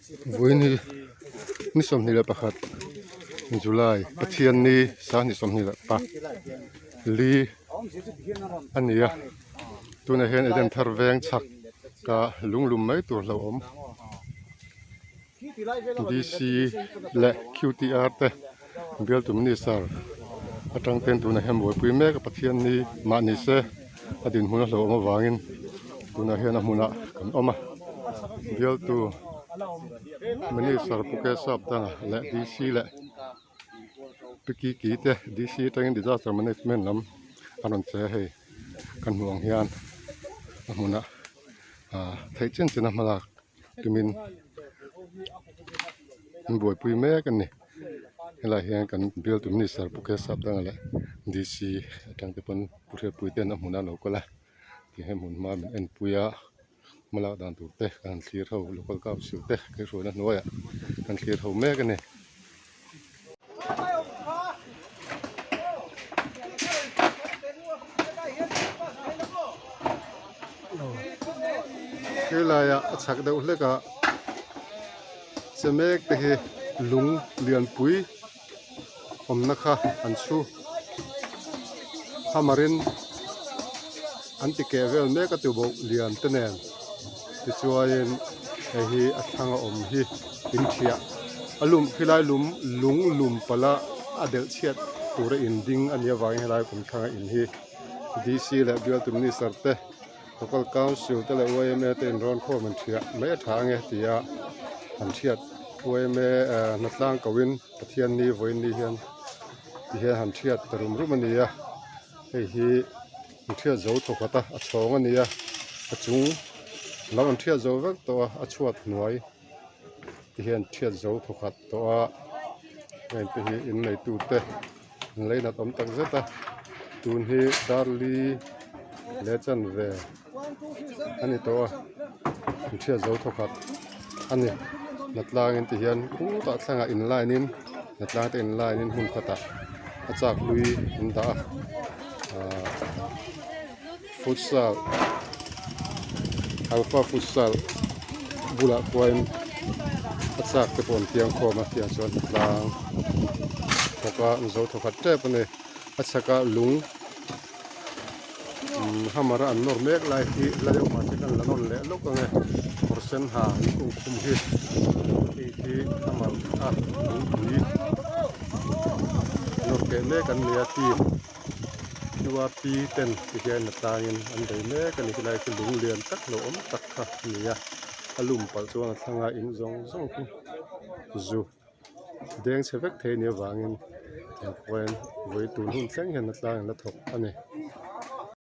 Vawiin ni 21 July Pathianni sanghnih 24 a ni a tunah hian Eden thar veng chhak ka lunglum mai tur hlauhawm D_C leh Q_T_R te bialtu minister atang ten tunah hian buaipui mek a Pathianni mah ni se a dinhmun a hlauhawm avangin tunah hian a hmunah kan awm a bialtu minister Pu Kesap Danga leh D_C leh Pi Kiki te D_C atangin disaster management lam a rawn che a hei kan hmuh ang hian a hmunah ah theih chin chin a hmalak tumin an buaipui mek a ni helaiah hian kan bialtu minister Pu Kesap Danga leh D_C atang te pawn Pu Hriatpui ten a hmun a lo kal a tihian hmun hma min enpui a hmalak dan tur te kan han thlir ho local council te kaihhruaina hnuaiah kan thlir ho mek a ni. Helaiah a chhak deuh hlek a che mek te hi lung lianpui awmna kha an chhu hammer in an ti keh vel mek a tuboh lian te nen tichuanin hei hi a thlang a awm hi in thiah a lum khilai lum lung lum palh a a delh chhiat tura in ding a nih avangin helai kum thlanga in hi D_C leh bialtu minister te local council te leh Y_M_A te inrawn khawm an thiah mai a tha ange tia an thiat Y_M_A eh hnatlang ko in Pathianni vawiinni hian ti hian han thiat ta rum rum a ni a hei hi an thiat zo thawkhat a a chhawng a ni a a chung lam an thiat zo vek tawh a a chhuat hnuai te hian thiat zo thawkhat tawh a heng te hi in neitu te an lei nat awm tak zet a tun hi darli leh chanve a ni tawh a an thiat zo thawkhat a ni hnatlangin ti hian khutah thlangah in line in hnatlang te in line in hmun khatah a chak hlui an dah a ahh futsal alpha futsal bulah khuain a chak te pawh an piang khawm a tiang chuan hnatlang thawk a an zo thawkhat tep a ni a chhakah lung umm hammer a an nawr mek lai hi la deuh mahse khan la nawn leh lawk ang e kawr sen ha an kung khum hi hei hi hammer a lungpui nawr keh mek an ni a team Q_R_P ten ti hian a tlangin an bei mek a ni helai chu lung lian tak lo awm tak kha a ni a a lum palh chuan a thlanga in zawng zawng hi zu deng chhe vek thei a nih avangin tiang pawhin vawi tun hun thleng hian a tlangin a thawk a ni.